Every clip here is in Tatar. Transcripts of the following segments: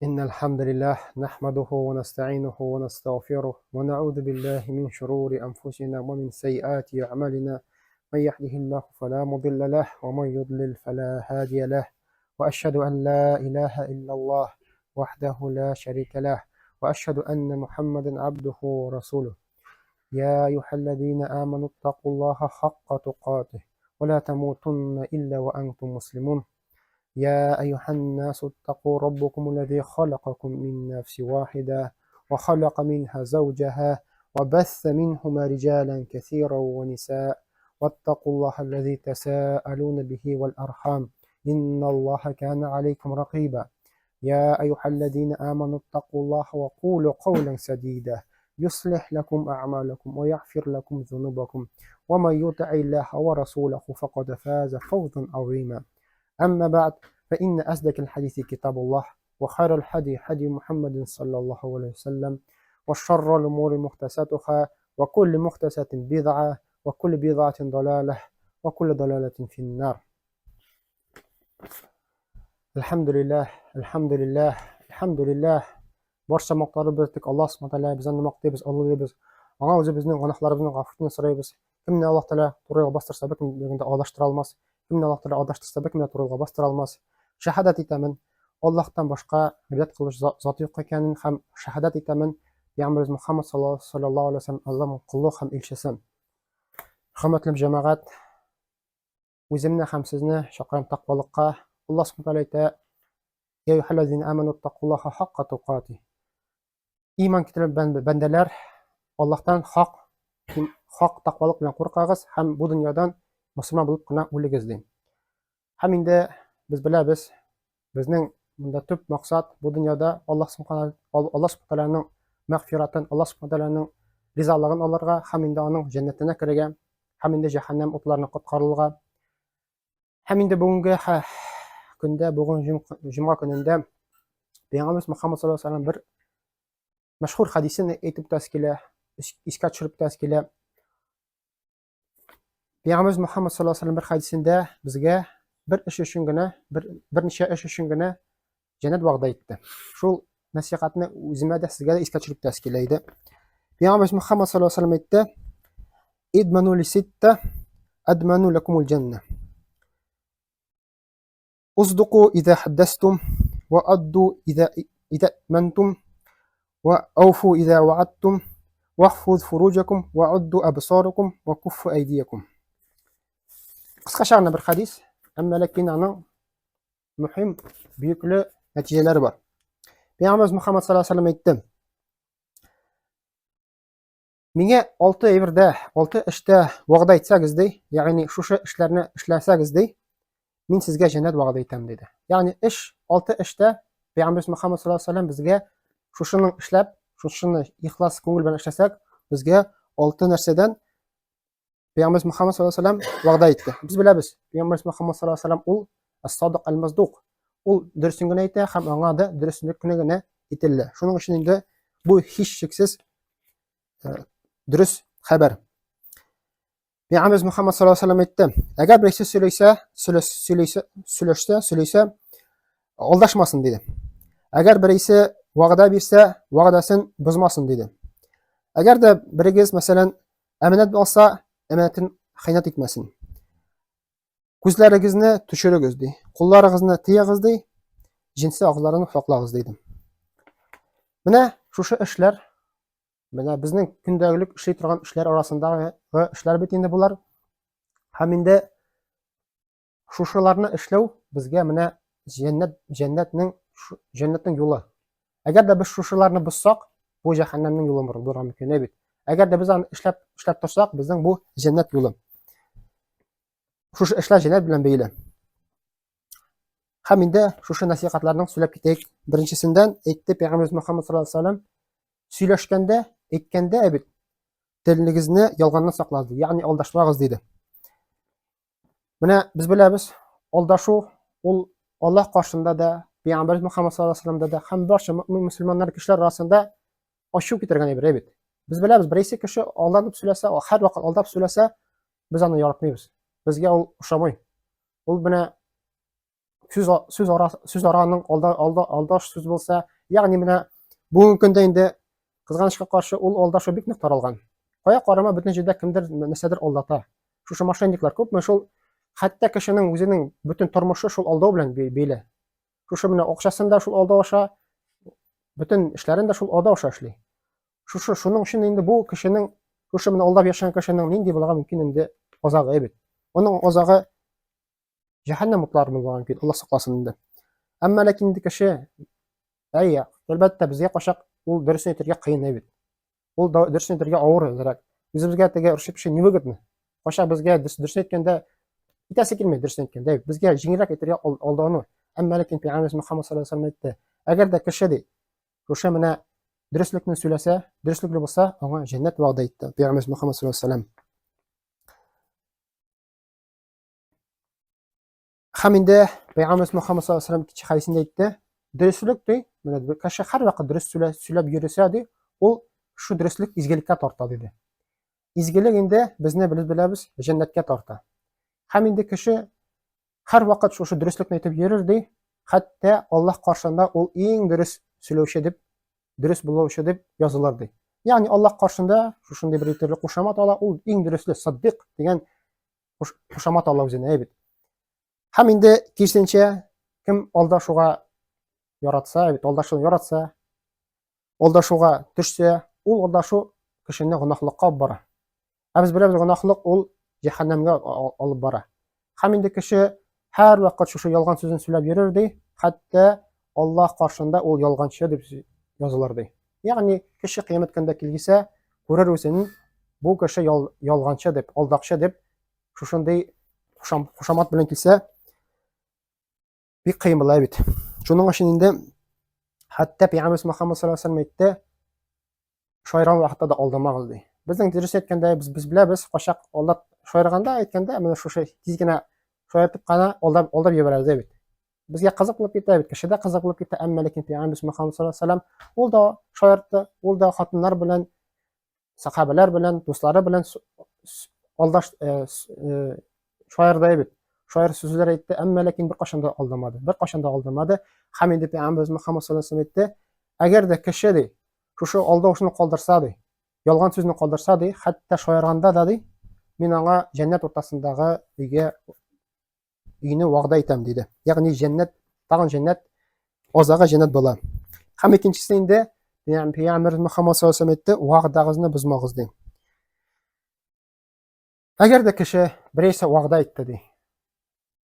إن الحمد لله نحمده ونستعينه ونستغفره ونعوذ بالله من شرور أنفسنا ومن سيئات أعمالنا من يهده الله فلا مضل له ومن يضلل فلا هادي له وأشهد أن لا إله إلا الله وحده لا شريك له وأشهد أن محمدا عبده ورسوله يا أيها الذين آمنوا اتقوا الله حق تقاته ولا تموتن إلا وأنتم مسلمون يا أيها الناس اتقوا ربكم الذي خلقكم من نفس واحدة وخلق منها زوجها وبث منهما رجالا كثيرا ونساء واتقوا الله الذي تساءلون به والأرحام إن الله كان عليكم رقيبا يا أيها الذين آمنوا اتقوا الله وقولوا قولا سديدا يصلح لكم أعمالكم ويغفر لكم ذنوبكم ومن يطع الله ورسوله فقد فاز فوزا عظيما أما بعد فإن أصدق الحديث كتاب الله وخير الحدي حدي محمد صلى الله عليه وسلم وشر الأمور محدثاتها وكل محدثة بدعة وكل بدعة ضلالة وكل ضلالة في النار Әлхәмдүлилләһ, әлхәмдүлилләһ, әлхәмдүлилләһ. Барча мактарыбыз тик Аллаһ Субхану тәгалә, без аны мактыйбыз, олылыйбыз. Аңа үзебезнең гөнаһларыбызны гафу сорыйбыз. Кемне Аллаһ Тәгалә туры юлга бастырса, беркем дә адаштыра алмас. Кемне Аллаһ Тәгалә адаштырса, беркем дә туры юлга бастыра алмас. Шәһадәт итәмен, Аллаһтан башка гыйбадәт кылучы зат юк икәнен һәм шәһадәт итәмен, Пәйгамбәребез Мухаммад саллаллаһу алейһи ва сәлләм Аллаһның колы һәм илчесе. Хөрмәтле җәмәгать, Үземне һәм сезне чакырам тәкъвалыкка. Аллаһ Субхану тәгалә әйтә: "Я әйюһәлләзина аману тәкъуллаһа хакка тукати". Иман китереп бәндәләр, Аллаһтан хак хак тәкъвалык белән куркагыз һәм бу дөньядан мөселман булып кына үлегез ди. Һәм инде без беләбез, безнең монда төп максат бу дөньяда Аллаһ Субхану Аллаһ Субхану мәгъфиратын, Аллаһ Субхану ризалыгын алырга һәм инде аның җәннәтенә керергә һәм инде җәһәннәм утларына коткарылырга. Һәм инде бүгенге көндә, бүген җомга көнендә Пәйгамбәребез Мөхәммәд саллаллаһу алейһи ва бер мәшһүр хәдисен әйтеп үтәсе килә, искә төшереп үтәсе килә. Пәйгамбәребез Мөхәммәд саллаллаһу алейһи ва бер хәдисендә безгә бер эш өчен генә, бер берничә эш өчен генә җәннәт вәгъдә итте. Шул нәсихәтне үземә дә, сезгә дә искә төшереп үтәсе килә иде. Пәйгамбәребез Мөхәммәд саллаллаһу алейһи ва сәлләм әйтте: "Идману ли ситта, адману лакумул җанна. Уздуку иза хаддастум, ва адду иза иза мантум, ва ауфу иза ваадтум, вахфуз фуруджакум, ва удду абсаракум, ва куффу айдиякум." Кыскача гына бер хадис, әмма ләкин аның мөһим, бөекле нәтиҗәләре бар. Пәйгамбәребез Мөхәммәд саллаллаһу алейһи ва сәлләм әйтте. Миңа алты әйбердә, алты эштә вәгъдә итсәгез ди, ягъни шушы эшләрне эшләсәгез ди, мин сезгә җәннәт вәгъдә итәм диде. Ягъни эш, алты эштә Пәйгамбәребез Мөхәммәд саллаллаһу алейһи ва сәлләм безгә шушының эшләп, шушыны ихлас күңел белән эшләсәк, безгә алты нәрсәдән Пәйгамбәребез Мөхәммәд саллаллаһу алейһи ва сәлләм вәгъдә итте. Без беләбез, Пәйгамбәребез Мөхәммәд саллаллаһу алейһи ва сәлләм ул ас-садык аль-маздук. Ул дөресен генә әйтә һәм аңа да дөреслек кенә генә ителә. Шуның өчен инде бу һичшиксез э, дөрес хәбәр. Пәйгамбәребез Мөхәммәд саллаллаһу алейһи ва сәлләм әйтте, әгәр берсе сөйләсә, сөйләсә, сөйләшсә, сөйләсә, алдашмасын диде. Әгәр берсе вәгъдә бирсә, вәгъдәсен бозмасын диде. Әгәр дә берегез, мәсәлән, Әманәт алса, әманәтен хыянәт итмәсен. Күзләрегезне төшерегез ди. Кулларыгызны тыягыз ди. Җенси агзаларны саклагыз диде. Менә шушы эшләр, менә безнең көндәлек эшли торган эшләр арасындагы эшләр бит инде болар. Һәм инде Шушыларны эшләү безгә менә җәннәт, җәннәтнең, җәннәтнең юлы. Әгәр дә без шушыларны бозсак, бу җәһәннәмнең юлы булырга мөмкин, бит. Әгәр дә без аны эшләп, эшләп торсак, безнең бу җәннәт юлы. Шушы эшләр җәннәт белән бәйле. Һәм инде шушы нәсихәтләрнең сөйләп китәйек. Беренчесендән әйтте Пәйгамбәребез Мөхәммәд саллаллаһу алейһи ва сәлләм, сөйләшкәндә, әйткәндә бит телегезне ялганнан саклагыз, ягъни алдашмагыз диде. Менә без беләбез, алдашу ул Аллаһ каршында да, Пәйгамбәрбез Мөхәммәд саллаллаһу алейһи ва сәлләмдә дә һәм барча мөэмин мөселманнар кешеләр арасында ачу китергән әйбер бит. Без беләбез, берәрсе кеше алданып сөйләсә, һәрвакыт алдап сөйләсә, без аны яратмыйбыз. Безгә ул ошамый. Ул менә Сүз сүз ара сүз араның алда алда алдаш сүз булса, ягъни менә бүгенге көндә инде кызганычка каршы ул алдашу бик нык таралган. Кая карама бөтен җирдә кемдер нәрсәдер алдата. Шушы мошенниклар күпме шул хәтта кешенең үзенең бөтен тормышы шул алдау белән бәйле. Шушы менә акчасын да шул алдау аша, бөтен эшләрен дә шул алдау аша эшли. Шушы шуның өчен инде бу кешенең шушы менә алдап яшәгән кешенең нинди булырга мөмкин инде азагы бит. Аның азагы җәһәннәм утлары булырга мөмкин. Алла сакласын инде. Әмма ләкин инде кеше әйе, әлбәттә, безгә кайчак ул дөресен әйтергә кыен бит. Ул дөресен әйтергә авыр әзрәк. Үзебезгә теге русча кеше невыгодно. Кайчак безгә дөресен әйткәндә итәсе килми дөресен әйткәндә. Безгә җиңелрәк әйтергә алдауны. Әмма ләкин Пәйгамбәребез Мөхәммәд саллаллаһу алейһи ва сәлләм әйтте, әгәр дә кеше ди, шушы менә дөреслекне сөйләсә, дөреслекле булса, аңа җәннәт вәгъдә итте Пәйгамбәребез Мөхәммәд саллаллаһу алейһи ва сәлләм. Һәм инде Пәйгамбәребез Мөхәммәд саллаллаһу алейһи ва сәлләм кичә хәдисендә әйтте, дөреслек ди, менә кеше һәрвакыт дөрес сөйләп йөресә ди, ул шу дөреслек изгелеккә тарта диде. Изгелек инде безне белеп беләбез, җәннәткә тарта. Һәм инде кеше һәрвакыт шушы дөреслекне әйтеп йөрер ди, хәтта Аллаһ каршында ул иң дөрес сөйләүче дип, дөрес булучы дип язылыр ди. Ягъни Аллаһ каршында шушындый бер төрле кушамат ала, ул иң дөресле, саддык дигән кушамат ала үзенә, әйбит. Һәм инде киресенчә, кем алдашуга яратса, әйбит, алдашуны яратса, алдашуга төшсә, ул алдашу кешене гөнаһлыкка алып бара. Ә без беләбез, гөнаһлык ул җәһәннәмгә алып бара. Һәм инде кеше һәрвакыт шушы ялган сүзен сөйләп йөрер ди, хәтта Аллаһ каршында ул ялганчы дип язылыр ди. Ягъни кеше кыямәт көндә килгесә, күрер үзен бу кеше ял, ялганчы дип, алдакчы дип шушындый кушамат белән килсә, бик кыен була бит. Шуның өчен инде хәтта Пәйгамбәрбез Мөхәммәд саллаллаһу алейһи ва сәлләм әйтте, шаярган вакытта да алдамагыз ди. Безнең дөрес әйткәндә без, без беләбез, кайчак алдап шаярганда әйткәндә менә шушы тиз генә шаяртып кына алдап алдап җибәрәбез бит. Безгә кызык булып китә бит, кеше дә кызык булып китә, әмма ләкин Пәйгамбәрбез Мөхәммәд саллаллаһу алейһи ва сәлләм ул да шаяртты, ул да хатыннар белән, сахабәләр белән, дуслары белән алдаш э, э, шаярды бит. Шаяр сүзләр әйтте, әмма ләкин беркайчан да алдамады. Беркайчан да алдамады. Һәм инде Пәйгамбәрбез Мөхәммәд саллаллаһу алейһи ва сәлләм әйтте, әгәр дә кеше ди, шушы алдаушыны калдырса ди, ялган сүзне калдырса ди, хәтта шаярганда да ди, мин аңа җәннәт уртасындагы өйгә өйне вәгъдә итәм диде. Ягъни җәннәт, тагын җәннәт, азагы җәннәт була. Һәм икенчесе инде Пәйгамбәрбез Мөхәммәд саллаллаһу алейһи ва сәлләм әйтте, вәгъдәгезне бозмагыз ди. Әгәр дә кеше берәрсе вәгъдә итте ди.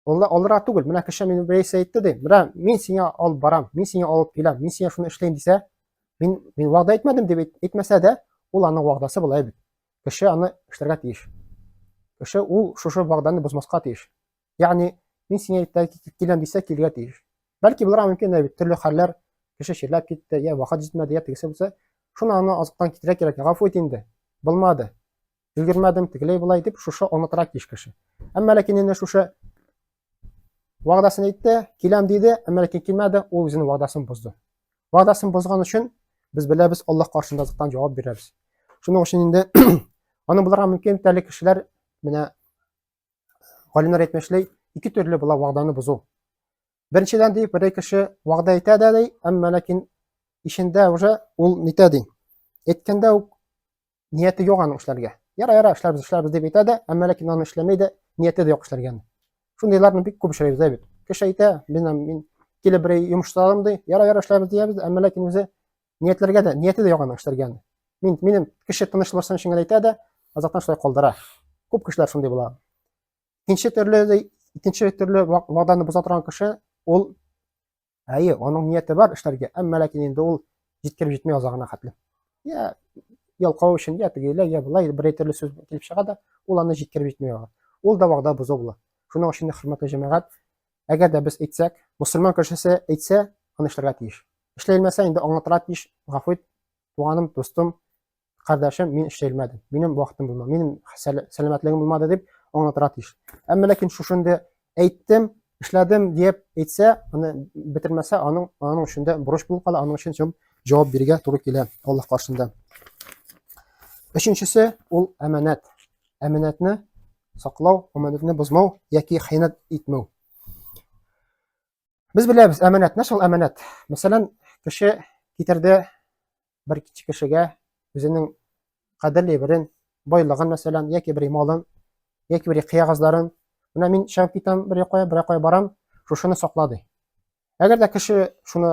Алла алырга түгел, менә кеше мин берәрсе әйтте ди. Менә мин сиңа алып барам, мин сиңа алып киләм, мин сиңа шуны эшләйм дисә, мин мин вәгъдә итмәдем дип әйтмәсә дә, ул аның вәгъдәсе була бит. Кеше аны эшләргә тиеш. Кеше ул шушы вәгъдәне бозмаска тиеш. Ягъни мин сиңа иртәгә киләм дисә, килергә тиеш. Бәлки булырга мөмкин дә бит, төрле хәлләр, кеше чирләп китте, я вакыт җитмәде, я тегесе булса, шуны аны азыктан китерә кирәк. Гафу ит инде. Булмады. Өлгермәдем, тегеләй болай дип шушы аңлатырга тиеш кеше. Әмма ләкин инде шушы вәгъдәсен әйтте, киләм диде, әмма ләкин килмәде, ул үзенең вәгъдәсен бозды. Вәгъдәсен бозган өчен без беләбез, Аллаһ каршында зыктан җавап бирәбез. Шуның өчен инде аны булырга мөмкин әле кешеләр менә галимнәр әйтмешли, ике төрле була вәгъдәне бозу. Беренчедән ди, берәй кеше вәгъдә итә дә ди, әмма ләкин ишендә уже ул нитә ди. Әйткәндә үк нияте юк аның эшләргә. Яра, яра, эшләрбез, эшләрбез дип әйтә дә, әмма ләкин аны эшләмәй дә, нияте дә юк эшләргә. Шундыйларны бик күп очрыйбыз бит. Кеше әйтә, мин мин килеп бер йомыш салам ди, яра, яра, эшләрбез диябез, әмма ләкин үзе ниятләргә дә, нияте дә юк аның эшләргә. Мин минем кеше тынычласын өчен генә әйтә дә, азактан шулай калдыра. Күп кешеләр шундый була. Икенче төрле, икенче төрле вәгъдәне боза торган кеше ул Әйе, аның нияте бар эшләргә, әмма ләкин инде ул җиткереп җитми азагына хәтле. Я ялкау өчен, я тегеләй, я болай берәй төрле сүз килеп чыга да, ул аны җиткереп җитми ага. Ул да вәгъдә бозу була. Шуның өчен дә, хөрмәтле җәмәгать, әгәр дә без әйтсәк, мөселман кешесе әйтсә, аны эшләргә тиеш. Эшләй алмаса, инде аңлатырга тиеш, гафу ит, туганым, дустым, кардәшем, мин эшли алмадым, минем вакытым булмады, минем сәламәтлегем булмады дип аңлатырга тиеш. Әмма ләкин шушында әйттем, эшләдем дип әйтсә, аны бетермәсә, аның аның өчен дә бурыч булып кала, аның өчен җавап бирергә туры килә Аллаһ каршында. Өченчесе ул әманәт. Әманәтне саклау, әманәтне бозмау яки хыянәт итмәү. Без беләбез, әманәт, нәрсә ул әманәт? Мәсәлән, кеше китерде бер кешегә үзенең кадерле берен, байлыгын, мәсәлән, яки бер малын, яки бер кыягазларын. Менә мин чыгып китәм бер кая, бер кая барам, шушыны сакла ди. Әгәр дә кеше шуны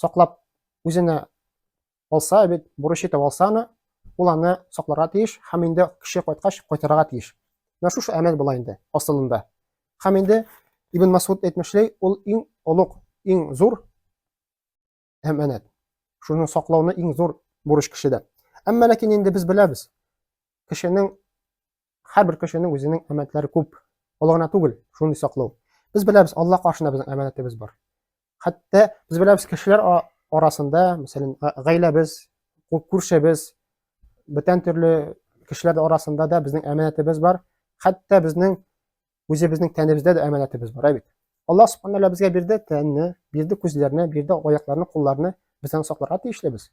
саклап үзенә алса, бит бурыч итеп алса аны, ул аны сакларга тиеш һәм инде кеше кайткач кайтарырга тиеш. Менә шушы әмәл була инде асылында. Һәм инде Ибн Масуд әйтмешли, ул иң олуг, иң зур әманәт. Шуны саклауны иң зур бурыч кешедә. Әмма ләкин инде без беләбез, кешенең һәрбер кешенең үзенең әманәтләре күп. Ул гына түгел, шуны саклау. Без беләбез, Алла каршында безнең әманәтебез бар. Хәтта без беләбез, кешеләр арасында, мәсәлән, гаиләбез, күршебез, бүтән төрле кешеләр арасында да безнең әманәтебез бар. Хәтта безнең үзебезнең тәнебездә дә әманәтебез бар, бит. Аллаһ субханалла безгә бирде тәнне, бирде күзләрне, бирде аякларны, кулларны, без аны сакларга тиешлебез.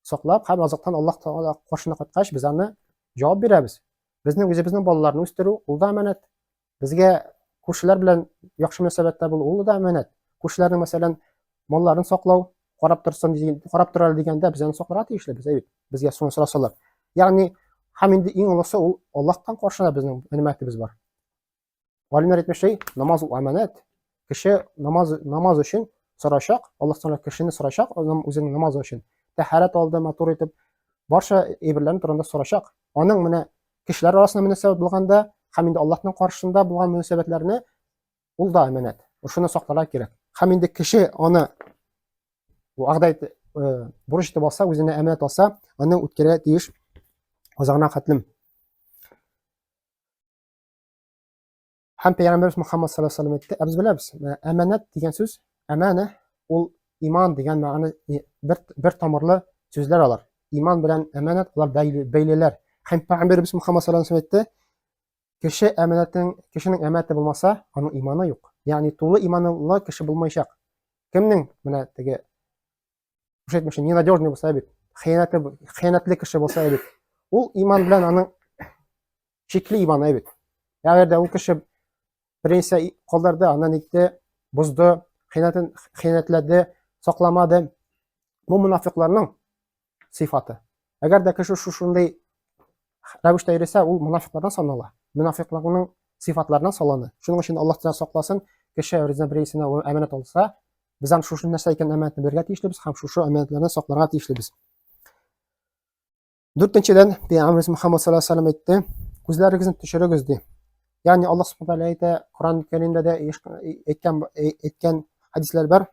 Саклап һәм азыктан Аллаһ Тәгалә каршына кайткач, без аны җавап бирәбез. Безнең үзебезнең балаларны үстерү, ул да әманәт. Безгә күршеләр белән яхшы мөнәсәбәттә булу, ул да әманәт. Күршеләрнең, мәсәлән, малларын саклау, карап торсын дигән, карап торар дигәндә без аны сакларга тиешле, без әйбит. Безгә шуны сорасалар. Ягъни, һәм инде иң олысы ул Аллаһтан каршына безнең әманәтебез бар. Галимнәр әйтмешли, намаз ул әманәт. Кеше намаз намаз өчен сорачак, Аллаһ Тәгалә кешене сорачак, үзенең намазы өчен. Тәһарәт алды, матур итеп, барча әйберләрне турында сорачак. Аның менә кешеләр арасында мөнәсәбәт булганда һәм инде Аллаһның каршында булган мөнәсәбәтләрне ул да әманәт. Шуны сакларга кирәк. Һәм инде кеше аны вәгъдә итеп, бурыч итеп алса, үзенә әманәт алса, аны үткәрергә тиеш азагына хәтлем. Һәм Пәйгамбәрбез Мухаммад саллаллаху алейһи вәсәлләм әйтте, ә без беләбез, әманәт дигән сүз, әманә ул иман дигән мәгънә бер тамырлы сүзләр алар. Иман белән әманәт алар бәйлеләр. Һәм Пәйгамбәрбез Мухаммад саллаллаху алейһи вәсәлләм әйтте, кеше әманәтен, кешенең әманәте булмаса, аның иманы юк. Ягъни тулы иманлы кеше булмаячак. Кемнең менә теге Уж әйтмешли, ненадежный булса бит, хыянәте, хыянәтле кеше булса бит. Ул иман белән аның шикле иманы бит. Әгәр дә ул кеше беренче калдырды, аннан итте, бозды, хыянәтен хыянәтләде, сакламады. Бу мунафикларның сыйфаты. Әгәр дә кеше шушындый рәвештә йөресә, ул мунафиклардан санала. Мунафикларның сыйфатларынан салына. Шуның өчен Аллаһ Тәгалә сакласын, кеше үзенә берәрсенә әманәт алса, без аны шушы нәрсә икән әманәтне бирергә тиешлебез һәм шушы әманәтләрне сакларга тиешлебез. Дүртенчедән, Пәйгамбәребез Мөхәммәд саллаллаһу алейһи ва сәлләм әйтте, күзләрегезне төшерегез ди. Ягъни Аллаһ субхану тәгалә әйтә, Коран Кәримдә дә әйткән әйткән хәдисләр бар.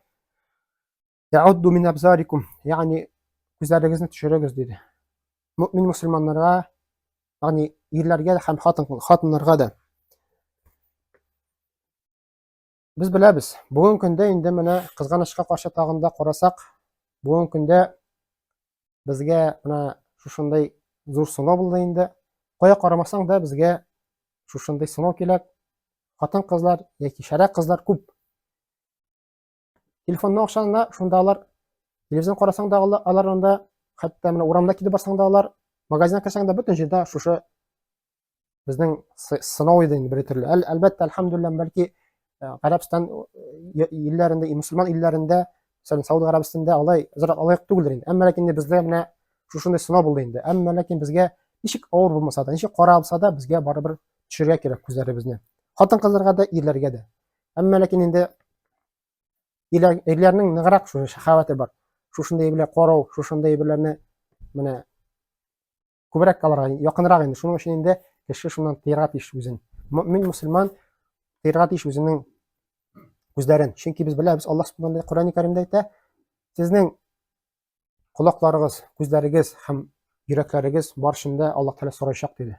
Я'удду мин абзарикум, ягъни күзләрегезне төшерегез диде. Мөмин мөселманнарга, ягъни ирләргә һәм хатын хатыннарга да. Без беләбез, бүгенге көндә инде менә кызганычка каршы тагын да карасак, бүгенге көндә безгә менә шушындый зур сынау булды инде. Кая карамасаң да безгә шушындый сынау килә. Хатын-кызлар яки шәрә кызлар күп. Телефонны акчаң да шунда алар, телевизор карасаң да алар анда, хәтта менә урамда китеп барсаң да алар, магазинга керсәң дә бөтен җирдә шушы безнең сынау иде инде бер төрле. Әл, әлбәттә, әлхәмдүлилләһ, бәлки Гарәбстан илләрендә, мөселман илләрендә, мәсәлән, Сауд Гарәбстанда алай азрак алай түгелдер инде. Әмма ләкин инде бездә менә шушындый сынау булды инде. Әмма ләкин безгә ничек авыр булмаса да, ничек кара булса да, безгә барыбер төшерергә кирәк күзләребезне. Хатын-кызларга да, ирләргә дә. Әмма ләкин инде ирләрнең ныграк шушы шәһавәте бар. Шушындый әйберләр карау, шушындый әйберләрне менә күбрәк аларга якынрак инде. Шуның өчен инде кеше шуннан тыярга тиеш үзен. Мөмин мөселман тыярга тиеш үзенең күзләрен. Чөнки без беләбез, Аллаһ Субхану Коръән Кәримдә әйтә, сезнең колакларыгыз, күзләрегез һәм йөрәкләрегез бар шунда Аллаһ Тәгалә сорайчак диде.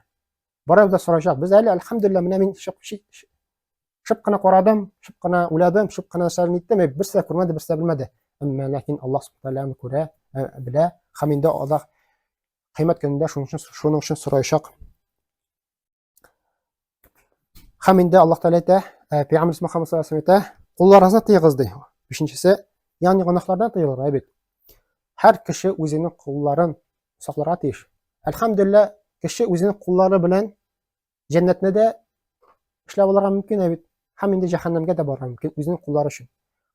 Барыбер дә сорайчак. Без әле әлхәмдүлилләһ, менә мин шып кына карадым, шып кына уйладым, шып кына нәрсәләрне иттем, берсе дә күрмәде, берсе дә белмәде. Әмма ләкин Аллаһ Субхану күрә, белә һәм инде Аллаһ Кыямәт көнендә шуның өчен сораячак. Һәм инде Аллаһ Тәгалә әйтә, Пәйгамбәрбез Мөхәммәд саллаллаһу алейһи әйтә, кулларыгызны тыегыз ди. Бишенчесе, ягъни гөнаһлардан тыелырга бит. Һәр кеше үзенең кулларын сакларга тиеш. Әлхәмдүлилләһ, кеше үзенең куллары белән җәннәтне дә эшләп алырга мөмкин бит. Һәм инде җәһәннәмгә дә барырга мөмкин үзенең куллары өчен.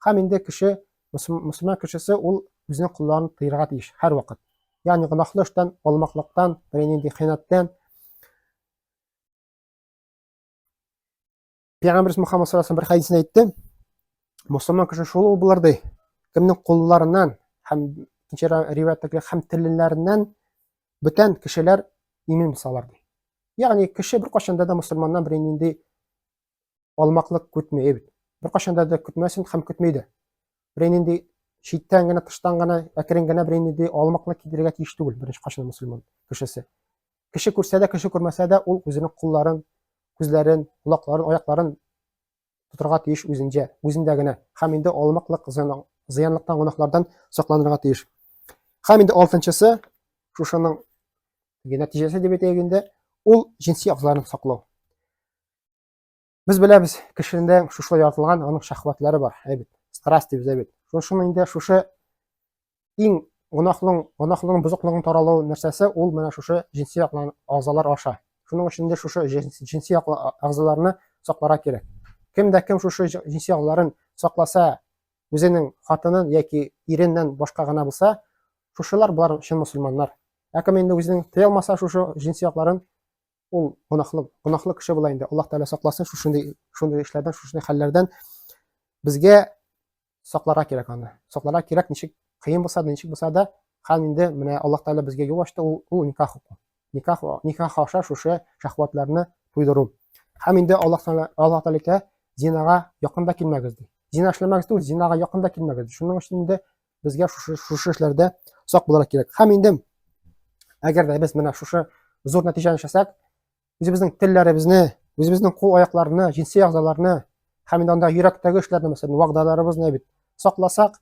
Һәм инде кеше, мөселман кешесе ул үзенең кулларын тыярга тиеш һәрвакыт. Ягъни гөнаһлы эштән, алмаклыктан, бернинди хыянәттән. Пәйгамбәрбез Мөхәммәд саллаллаһу алейһи бер хәдисендә әйтте, мөселман кеше шул ул булыр ди, кемнең кулларыннан һәм икенче риваятьтәге һәм телләреннән бүтән кешеләр имин булсалар ди. Ягъни кеше беркайчан да мөселманнан бернинди алмаклык көтми бит. Беркайчан да көтмәсен һәм көтми дә. Бернинди читтән генә, тыштан гына, әкрен генә бернинди алмаклык китерергә тиеш түгел беренче кайчан мөселман кешесе. Кеше күрсә дә, кеше күрмәсә дә, ул үзенең кулларын, күзләрен, колакларын, аякларын тотырга тиеш үзенчә, үзендә генә. Һәм инде алмаклык зыянлыктан, гөнаһлардан сакланырга тиеш. Һәм инде алтынчысы, шушының нәтиҗәсе дип әйтәйек инде, ул җенси әгъзаларын саклау. Без беләбез, кешенең шушылай яратылган аның шәһвәтләре бар, әйбит. Страсть дибез, әйбит. Шушының инде шушы иң гөнаһлың, гөнаһлының бозыклыгын таралу нәрсәсе ул менә шушы җенси әгъзалар аша. Шуның өчен инде шушы җенси әгъзаларны сакларга кирәк. Кем дә кем шушы җенси әгъзаларын сакласа, үзенең хатынын яки иреннән башка гына булса, шушылар болар чын мөселманнар. Ә кем инде үзенең тыя алмаса шушы җенси якларын, ул гөнаһлы, гөнаһлы кеше була инде. Аллаһ Тәгалә сакласын шушындый шундый эшләрдән, шушындый хәлләрдән. Безгә сакларга кирәк аны. Сакларга кирәк, ничек кыен булса да, ничек булса да, һәм инде менә Аллаһ Тәгалә безгә юл ачты, ул, ул никах уку. Никах, никах аша шушы шәһвәтләрне туйдыру. Һәм инде Аллаһ Тәгалә, Аллаһ Тәгалә әйтә, зинага якын да килмәгез ди. Зина эшләмәгез түгел, зинага якын да килмәгез. Шуның өчен инде безгә шушы шушы эшләрдә сак булырга кирәк. Һәм инде әгәр дә без менә шушы зур нәтиҗәне эшләсәк, үзебезнең телләребезне, үзебезнең кул аякларны, җенси әгъзаларны һәм инде анда йөрәктәге эшләрне, мәсәлән, вәгъдәләребезне бит сакласак,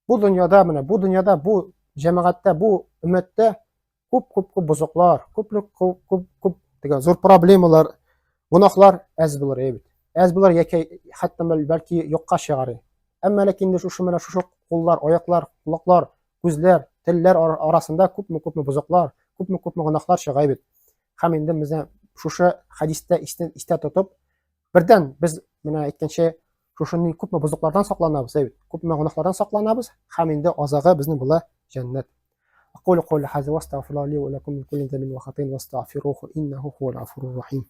бу дөньяда менә бу дөньяда, бу җәмәгатьтә, бу өммәттә күп-күп-күп бозыклар, күп күп күп дигән зур проблемалар, гөнаһлар әз булыр бит. Әз булыр яки хәтта бәлки юкка чыгар. Әмма ләкин инде шушы менә шушы куллар, аяклар, колаклар, күзләр, телләр арасында күпме-күпме бозыклар, күпме-күпме гөнаһлар чыга бит. Һәм инде безне шушы хәдистә истә тотып, бердән без менә әйткәнчә шушындый күпме бозыклардан сакланабыз, әйбит, күпме гөнаһлардан сакланабыз, һәм инде азагы безнең була җәннәт. أقول قولي هذا واستغفر الله لي ولكم من كل ذنب وخطيئة واستغفروه إنه هو الغفور الرحيم.